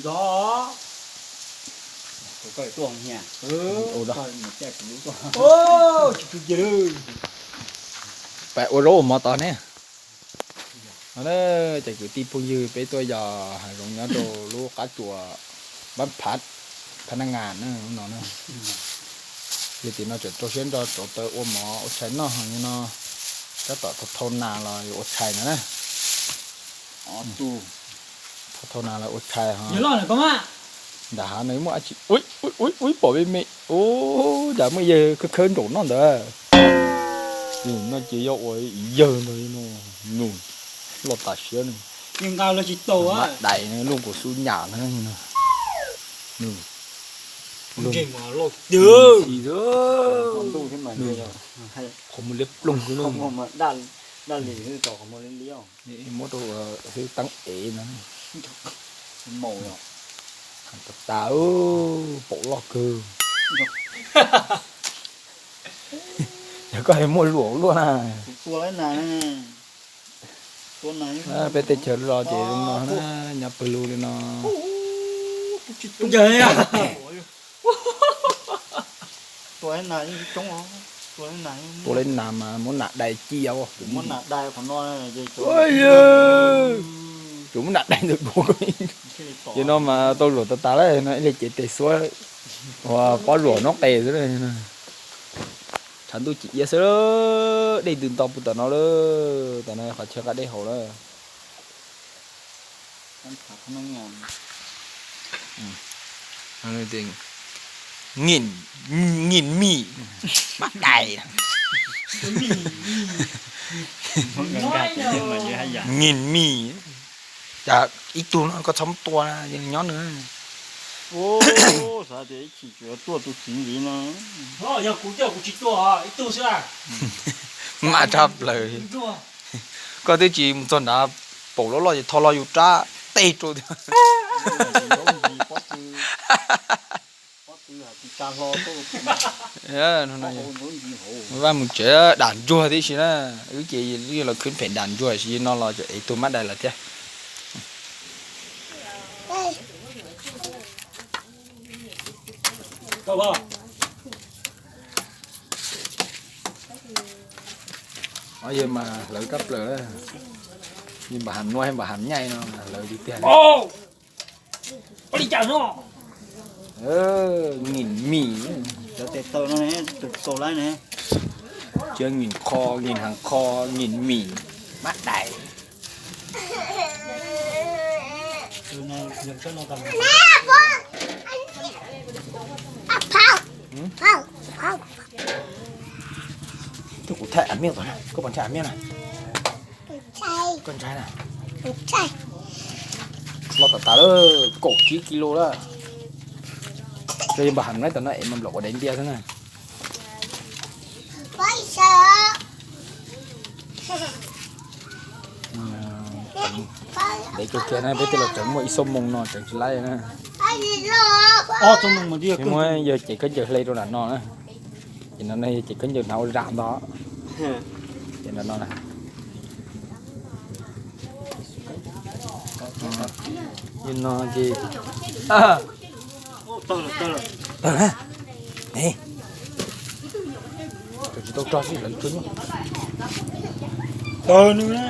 Los, ua zaub ua mov tod ne. No na, cov kwv tij phooj ywg, peb tuaj yos hav zoov nyob rau lub qab tsuas Npab Phav, Phav Naj Ngas no na. Yog tim no tseem rau siab ntso rauv taws ua mov ua tshais noj ho no. Tab tom thau nas los yuav ua tshais no na. Thau nas los ua tshais ho. Nram hav no muaj dab tsi? Ui, pom me me. Ub, cas muaj yawg khawb khawb nraum no ntawd. No ces yog ua yawg ntawd no. Nws loj tas siab no. Dais luaj nkaus xub nyam no. Qhov muag liab ploog no. Muab rau hwj teeb ev no. Tas tas, paum loj kawg. Yog koj muaj luam luaj na. Peb teb chaws los ces zoo no na, nyob pawg lug li no. Tua lawv nas mas muab nas dai ci. Tsuas muab nas dai ntawd dua. Yog no mas tau luam tas tas lawm no, ib li cev tes xuab ua pob luam noob qes xwb. Tshav ntuj cim iab xwb, dej ntws nto puag tom no lawm. Tom no qhov chaw nqa dej haus lawm. Nghìn mì, maj dais. Nghìn mì. Cas ib tug no koj txhob tua, nyob nws. Xav tias ib chim tseem tuaj tus txiv ntxiv no. Yog kuv coj kuv tsis tua ib tug xwb. Maj tshaj plaws. Koj twb tsis mus txog nrad, paum loj loj ces tho los yus rab tej rau tiag. Vaj mus tsev dam ntsuag tib si na, wb ces los khwv phem dam ntsuag si no los tseem ev tug maj dais lawm thiab. Yog mas hlawv kab plaws, npam ham nuaj npam ham nyaij no hlawv li tiag. Nghìn mì. Cov tes taw no ne, tus tau lawm ne. Cov nghìn kho, nghìn hàng kho, nghìn mì, maj dais. Twb kuv thaij a miaj tom, koj puas ntshai a miaj na? Koj ntshai na? Loj tas tas lawm, kaum tsib kis lus lawm. Cov npam ham nab tom no es mas nplaum ua dais ntiag xwb na. Ntev kawg kiag na, peb tej los tseem muaj ib xuab moos no tseem tsis laib na. Muab yawg cev khaub ncaws hle rau nram no na. Ces no yawg cev khaub ncaws hnav ua zam ntog. Ces nram no na. Yawg no ces tawg na. Tsis tau tso xwb lawv tsuag nyuj. Tawg nws na.